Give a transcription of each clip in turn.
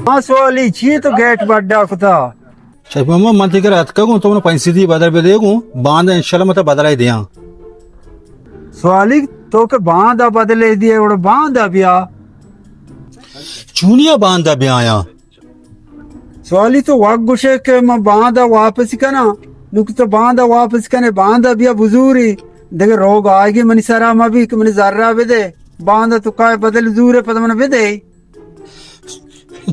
ہاں سوالی، چی تو گیٹ بڈا کتا؟ شفیع ماما، من تئی کرا اتکگوں، تو من پنچ سدی بدل بدے گوں، باندا انشاءاللہ من ترا بدلے دیاں۔ سوالی، تو کہ باندا بدلے دیے، گڑا باندا بیا۔ چونیا باندا بیایاں؟ سوالی، تو وت گوشے کہ من باندا واپس کناں، نو کہ تو باندا واپس کنے، باندا بیا بزوری، دگہ روگ آئیگی منی سرا مبی کہ منی زرا بدے، باندا تو کائے بدل زورے پد من بدے۔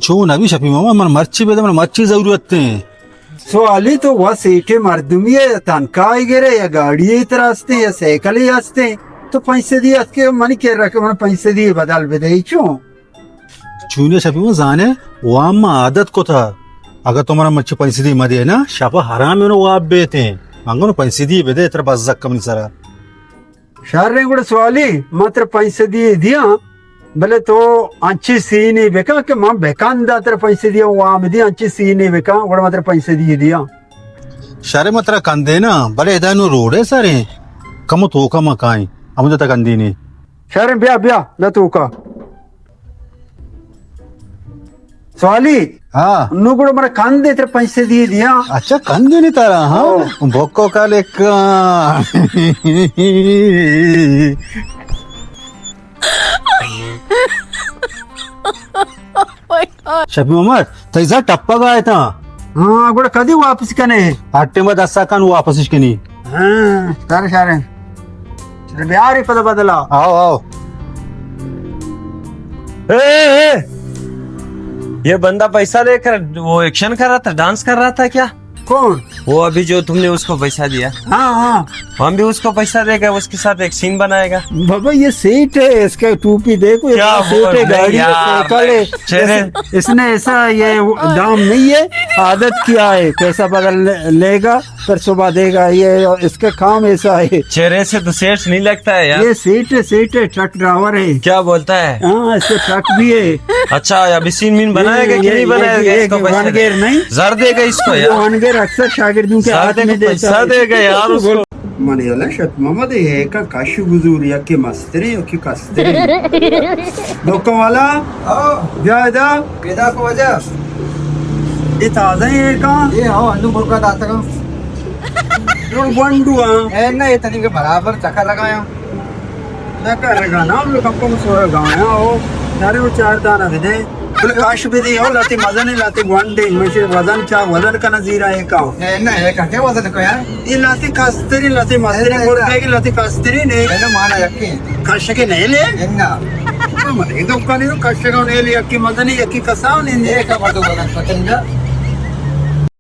چو نبی شفیع ماما، من مرچی بدے، من مرچی ضرورت ہیں۔ سوالی، تو وا سیٹے مردمی ہے، تنکائی گرے یا گاڑی ترا ہستے یا سائیکل ہستے، تو پنچ سدی اتکے منی کرا کہ من پنچ سدی بدل بدے، چون؟ چونیں شپی من زانے، وام ما عادت کتا۔ اگہ تو منا مچی پنچ سدی مدے نا، شپا حرام انو واب بیتیں۔ من گنو پنچ سدی بدے، ترا بزک منی سرا۔ شریں گڑا سوالی، من ترا پنچ سدی دیاں، بلے تو انچی سینی بکن کہ من بکن دا ترا پنچ سدی وام دی، انچی سینی بکن، گڑا من ترا پنچ سدی دیاں۔ شریں من ترا کندے نا، بلے ادا نو روڈے سریں، کمو توکا من کائیں، ہمودا ترا کندینی۔ شریں بیا، بیا، بیا توکا۔ سوالی۔ ہاں۔ نو گڑا منا کندے ترا پنچ سدی دیاں۔ اچھا، کندے نی ترا، ہاں؟ ہاں۔ بھوکو کا لیکا۔ شپی محمد، تئی زر ٹپگ آئے تا۔ ہاں، گڑا کدی واپس کنے؟ ہر ٹائم دستا کن واپسش کنی۔ ہاں، شر شریں۔ چلو بیاری پدا بدلا۔ آؤ، آؤ۔ اے، اے، اے! یہ بندہ پیسہ لے کر وہ ایکشن کر رہا تھا، ڈانس کر رہا تھا کیا؟ کون؟ وہ ابھی جو تم نے اس کو پیسہ دیا۔ ہاں، ہاں۔ ہم بھی اس کو پیسہ دے گا، اس کے ساتھ ایک سین بنائے گا۔ بابا، یہ سیٹ ہے، اس کا ٹوپی دیکھو، یہ کیا سیٹ ہے، گاڑی ہے، سائیکل ہے۔ اس، اس نے ایسا یہ دام نہیں ہے، عادت کیا ہے، پیسہ بدل لے، لے گا، پھر صبح دے گا، یہ اس کا کام ایسا ہے۔ چہرے سے تو سیٹ نہیں لگتا ہے یار۔ یہ سیٹ ہے، سیٹ ہے، ٹرک ڈرائیور ہے۔ کیا بولتا ہے؟ ہاں، اس کا ٹرک بھی ہے۔ اچھا، ابھی سین وین بنائے گا کہ نہیں بنائے گا؟ یہ اس کو پیسے ون گیئر نہیں۔ زر دے گا اس کو یار۔ ون گیئر اکثر شاگردوں کے ہاتھ میں دیتا ہے۔ زر دے گا یار اس کو۔ من یلا شت محمد، یہ کا کش بزور یا کہ مستری یا کہ کستری۔ دکان والا، ہاں۔ بیا ادا۔ پیدا کو وجہ۔ یہ تازہ ہے کا؟ یہ ہاں، انو مرغا داتا کا۔ گونڈو ہاں۔ اے نہ، یہ تنی کے برابر چکر لگایا۔ نہ کر گا نا، ہم لوگ کم کم سو گایا ہو۔ نارے وہ چار دانا دے دے۔ بلے کاش بھی دی ہو، لاتی مزہ نہیں، لاتی گونڈے، مجھے وزن چا، وزن کا نظیر آئے کا۔ اے نہ، اے کا کیا وزن کو یار؟ یہ لاتی کستری، لاتی مستری، اے، مور اے، بیگی لاتی کستری نے۔ اے نہ مانا یکی۔ کش کے نہیں لے؟ اے نہ۔ ہاں، من ایک دکانی رو کش کے نہیں لے، یکی مزہ نہیں، یکی کساو نہیں، اے کا مردو وزن پتنگا۔